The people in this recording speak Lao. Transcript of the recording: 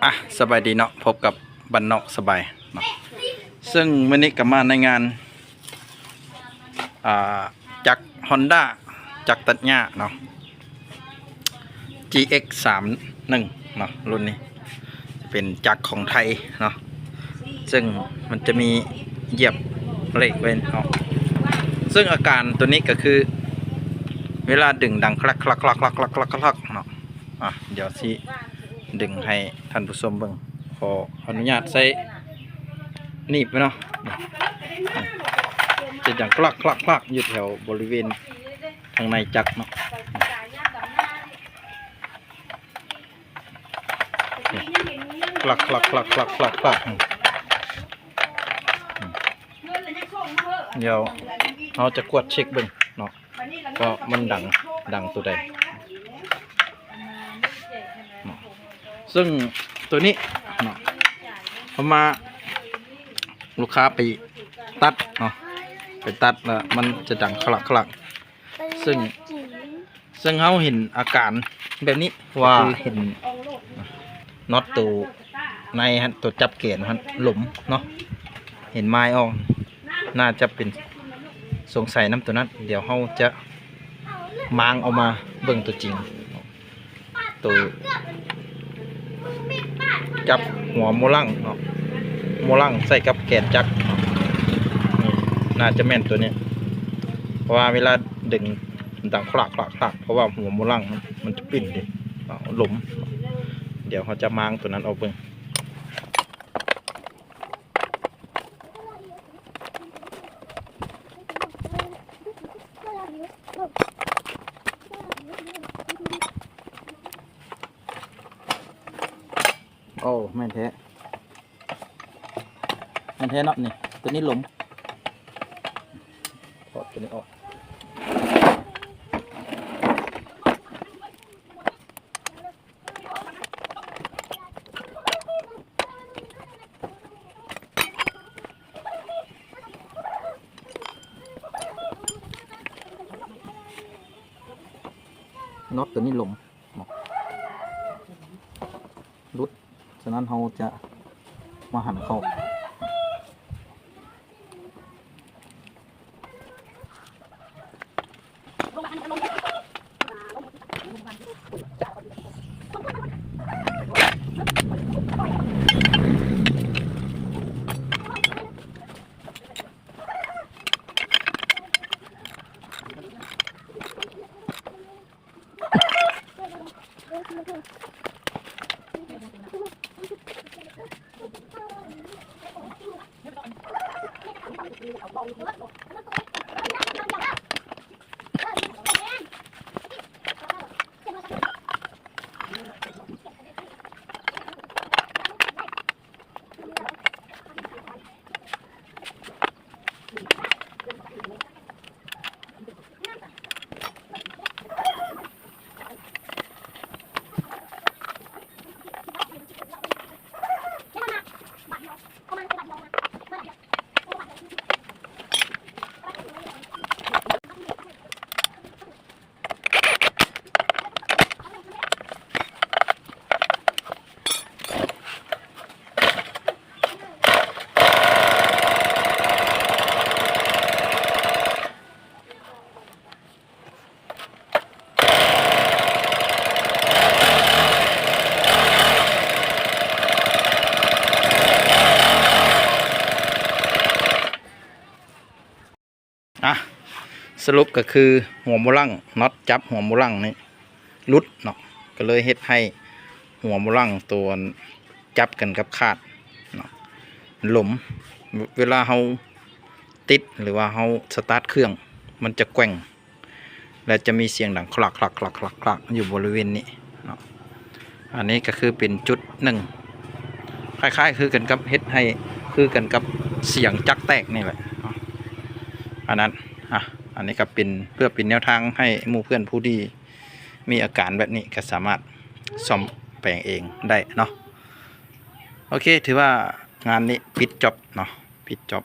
ອ່ະ ສະບາຍດີເນາະ, ພົບກັບບ້ານນອກສະບາຍເນາະ. ເຊິ່ງມື້ນີ້ກໍມາໃນງານ ອ່າ ຈັກຮອນດ້າ ຈັກຕັດຫຍ້າເນາະ ຈີເອັກສາມໜຶ່ງເນາະ. ລຸ້ນນີ້ຈະເປັນຈັກຂອງໄທເນາະ, ເຊິ່ງມັນຈະມີຢຽບເບຣກໄວ້ເນາະ. ເຊິ່ງອາການໂຕນີ້ກໍຄື ເວລາດຶງດັງຄລັກໆໆໆເນາະ. ອ່ະ ດຽວຊິດຶງໃຫ້ທ່ານຜູ້ຊົມເບິ່ງ. ຂໍອະນຸຍາດໃຊ້ໜີບໄວ້ເນາະ, ຈະດັງຄລັກໆໆຢູ່ແຖວບໍລິເວນທາງໃນຈັກເນາະ. ຄລັກໆໆໆໆ ດຽວເຮົາຈະກວດເຊັກເບິ່ງເນາະ ວ່າມັນດັງ ດັງໂຕໃດເນາະ. ເຊິ່ງໂຕນີ້ເນາະ ເຮົາມາ ລູກຄ້າໄປຕັດເນາະ, ໄປຕັດແລ້ວມັນຈະດັງຄລັກໆ ເຊິ່ງ ເຊິ່ງເຮົາເຫັນອາການແບບນີ້ ວ່າ ຄືເຫັນນັອດໂຕໃນຫັ້ນ ໂຕຈັບແກນຫັ້ນ ຫຼົມເນາະ, ເຫັນມາຍອອກ ໜ້າຈະເປັນ ສົງໄສນຳໂຕນັ້ນ. ດຽວເຮົາຈະມ້າງອອກມາເບິ່ງໂຕຈິງ ໂຕຈັບຫົວໂມລັງເນາະ, ໂມລັງໃສ່ກັບແກນຈັກ ໜ້າຈະແມ່ນໂຕນີ້ ເພາະວ່າເວລາດຶງ ມັນດັງຄລັກໆໆ ເພາະວ່າຫົວໂມລັງມັນຈະປິ່ນເດ້ ລົມ. ດຽວເຮົາຈະມ້າງໂຕນັ້ນອອກເບິ່ງ. ໂອ້ ແມ່ນແທ້ ແມ່ນແທ້ເນາະ. ນີ້ ໂຕນີ້ຫຼົມ ຖອດໂຕນີ້ອອກ. ນັອດໂຕນີ້ຫຼົມເນາະ ຫຼຸດ, ສະນັ້ນເຮົາຈະມາຫັນເຂົ້າ. ອ່ະ ສະຫຼຸບກໍຄືຫົວໂມລັງ ນັອດຈັບຫົວໂມລັງນີ້ຫຼຸດເນາະ, ກໍເລີຍເຮັດໃຫ້ຫົວໂມລັງຕົວຈັບກັນກັບຄາດເນາະ ຫຼົມ. ເວລາເຮົາຕິດ ຫຼືວ່າເຮົາສະຕາດເຄື່ອງ ມັນຈະແກວ່ງ ແລະ ຈະມີສຽງດັງຄລັກໆໆໆຢູ່ບໍລິເວນນີ້ເນາະ. ອັນນີ້ກໍຄືເປັນຈຸດໜຶ່ງ ຄ້າຍໆຄືກັນກັບ ເຮັດໃຫ້ຄືກັນກັບສຽງຈັກແຕກນີ້ແຫຼະເນາະ. ອັນນັ້ນ ອ່ະ ອັນນີ້ກໍເປັນ ເພື່ອເປັນແນວທາງໃຫ້ໝູ່ເພື່ອນຜູ້ທີ່ມີອາການແບບນີ້ ກໍສາມາດສ້ອມແປງເອງໄດ້ເນາະ. ໂອເຄ ຖືວ່າງານນີ້ປິດຈອບເນາະ, ປິດຈອບ